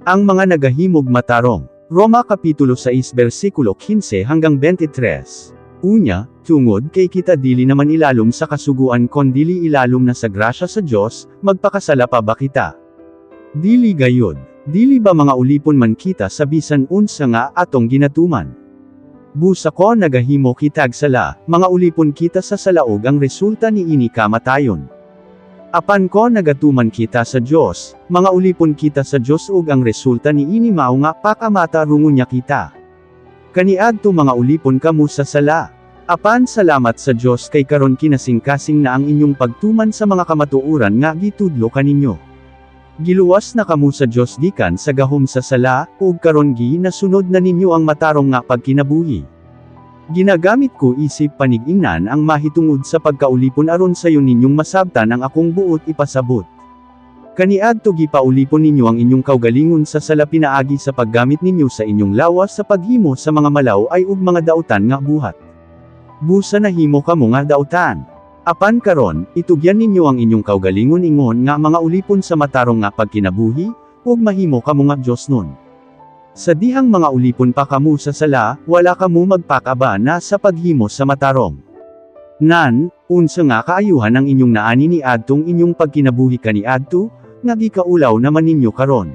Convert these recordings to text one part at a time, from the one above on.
Ang mga nagahimog matarong. Roma Kapitulo 6 versikulo 15 hanggang 23. Unya, tungod kay kita dili naman ilalom sa kasuguan kondili ilalom na sa grasya sa Dios, magpakasala pa ba kita? Dili gayod. Dili ba mga ulipon man kita sa bisan unsa nga atong ginatuman? Busa kon nagahimo kitag sala, mga ulipon kita sa sala ug ang resulta niini kamatayon. Apan kon nagatuman kita sa Dios, mga ulipon kita sa Dios ug ang resulta niini mao nga pakamatarungon niya kita. Kaniadto mga ulipon kamo sa sala. Apan salamat sa Dios kay karon kinasingkasing na ang inyong pagtuman sa mga kamatuoran nga gitudlo kaninyo. Giluwas na kamo sa Dios gikan sa gahom sa sala, ug karon ginasunod na ninyo ang matarong nga pagkinabuhi. Ginagamit ko isip panig-ingnan ang mahitungod sa pagkaulipon aron sayon ninyong masabtan ang akong buot ipasabot. Kaniadto gipaulipon ninyo ang inyong kaugalingon sa sala pinaagi sa paggamit ninyo sa inyong lawas sa paghimo sa mga malaw-ay ug mga dautan nga buhat. Busa nahimo kamo nga dautan. Apan karon, itugyan ninyo ang inyong kaugalingon ingon nga mga ulipon sa matarong nga pagkinabuhi, ug mahimo kamo nga Diosnon. Sa dihang mga ulipon pa kamo sa sala, wala kamo magpakaba na sa paghimo sa matarong. Nan, unsa nga kaayuhan ang inyong naani niadtong inyong pagkinabuhi kaniadto, nga gikaulaw naman ninyo karon?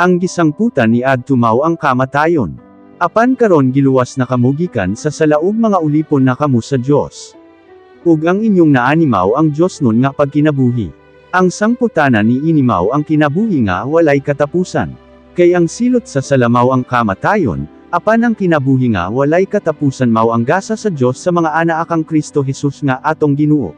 Ang gisangputan niadto mao ang kamatayon. Apan karon giluwas na kamo gikan sa sala ug mga ulipon na kamo sa Dios. Ug ang inyong naani mao ang Diosnon nga pagkinabuhi. Ang sangputanan niini mao ang kinabuhi nga walay katapusan. Kay ang silot sa sala mao ang kamatayon, apan ang kinabuhi nga walay katapusan mao ang gasa sa Dios sa mga anaa kang Kristo Jesus nga atong Ginoo.